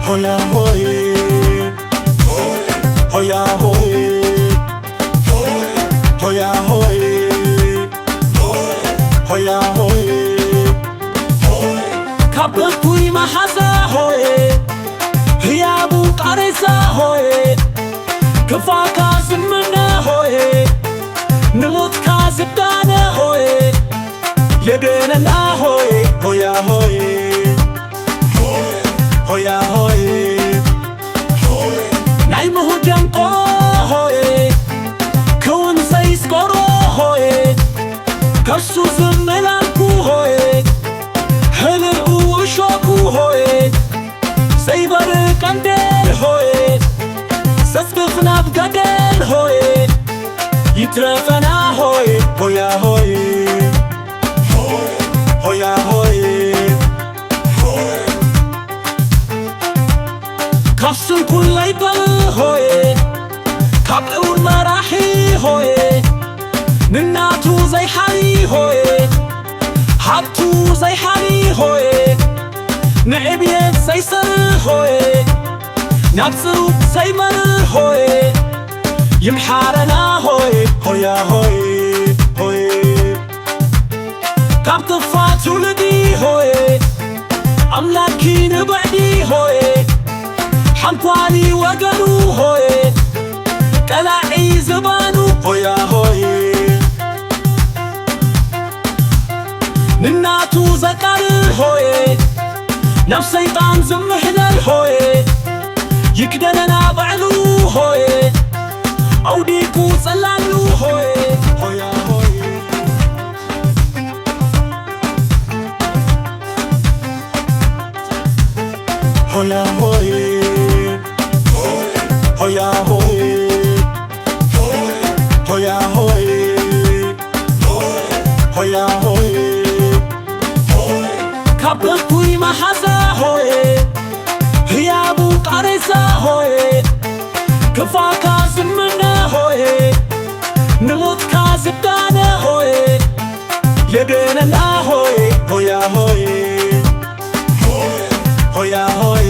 ሆያ ሆይ፣ ሆያ ሆይ፣ ሆያ ሆይ፣ ሆያ ሆይ። ካብ እኩይ መሓዛ ሆይ፣ ህያቡ ቃሬዛ ሆይ፣ ክፋካ ዝምነ ሆይ፣ ንሞትካ ዝዳነ ሆይ፣ የድነና ሆይ፣ ሆያ ሆይ፣ ሆያ ሆይ። ናይ ምህደንቆ ሆይ፣ ክውን ዘይስቆሮ ሆይ፣ ከሱ ዝምላልኩ ሆይ፣ ህልኡ እሾኩ ሆይ፣ ዘይበር ቀንዴል ሆይ፣ ሰስክፍ ናብ ገደል ሆይ፣ ይትረፈና ሆይ፣ ሆያ ሆይ፣ ሆያ ሆይ። ካብ ስንኩል ኣይበል ሆይ፣ ካብ እውር መራሒ ሆይ፣ ንናቱ ዘይሓሪ ሆይ፣ ሃብቱ ዘይሓሪ ሆይ፣ ንዕብየት ዘይሰር ሆይ፣ ናብ ጽሩብ ዘይመር ሆይ፣ ይምሓረና ሆይ፣ ሆያ ሆይ፣ ሆይ። ካብ ጥፋ ትውልዲ ሆይ፣ ኣምላኪ ንብዕዲ ሆይ፣ ሓንኳሊ ወገኑ ሆይ፣ ቀላዒ ዝባኑ ሆያ ሆይ። ንናቱ ዘቃልል ሆይ፣ ናብ ሰይጣን ዝምሕለል ሆይ፣ ይክደነና ባዕሉ ሆይ፣ ኣውዲቁ ጽላሉ ሆይ፣ ሆያ ሆይ። ሆያ ሆይ፣ ሆያ ሆይ፣ ሆያ ሆይ፣ ሆያ ሆይ። ካብ እኩይ መሓዛ ሆይ፣ ህያቡ ቃሬዛ ሆይ፣ ክፋካ ዝምነ ሆይ፣ ንሞትካ ዝዳነ ሆይ፣ የድነና ሆይ፣ ሆያ ሆይ፣ ሆያ ሆይ።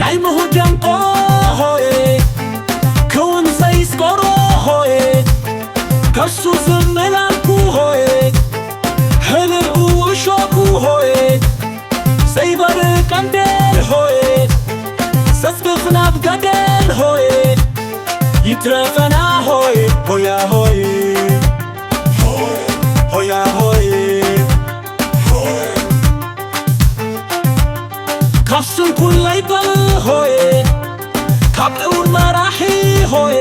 ናይ ምህደንቆ ሆይ፣ ክውን ዘይስቆሮ ሆይ፣ ከሱ ዝምላልኩ ሆይ፣ ህልኡ እሾኩ ሆይ፣ ዘይበር ቀንዴል ሆይ፣ ሰስክፍ ናብ ገደል ሆይ፣ ይትረፈና ሆይ፣ ሆያ ሆይ፣ ሆያ ሆይ። ካብ ስንኩል ኣይበል ሆይ፣ ካብ እውር መራሒ ሆይ፣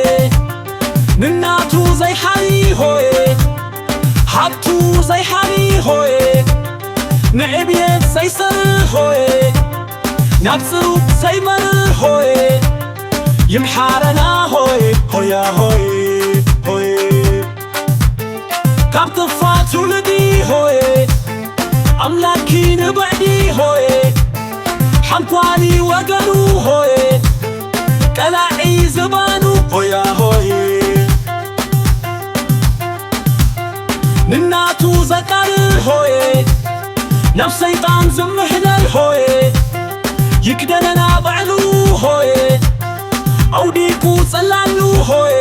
ንናቱ ዘይሓሪ ሆይ፣ ሃብቱ ዘይሓሪ ሆይ፣ ንዕብየት ዘይሰር ሆይ፣ ናብ ጽሩብ ዘይመር ሆይ፣ ይምሓረና ሆይ፣ ሆያ ሆይ፣ ሆይ። ካብ ጥፋ ትውልዲ ሆይ፣ ኣምላኪ ንብዕዲ ሆይ፣ ሓንኳሊ ወገኑ ሆይ፣ ቀላዒ ዝባኑ ሆያ ሆይ። ንናቱ ዘቃልል ሆይ፣ ናብ ሰይጣን ዝምሕለል ሆይ፣ ይክደነና ባዕሉ ሆይ፣ ኣውዲቁ ጽላሉ ሆይ፣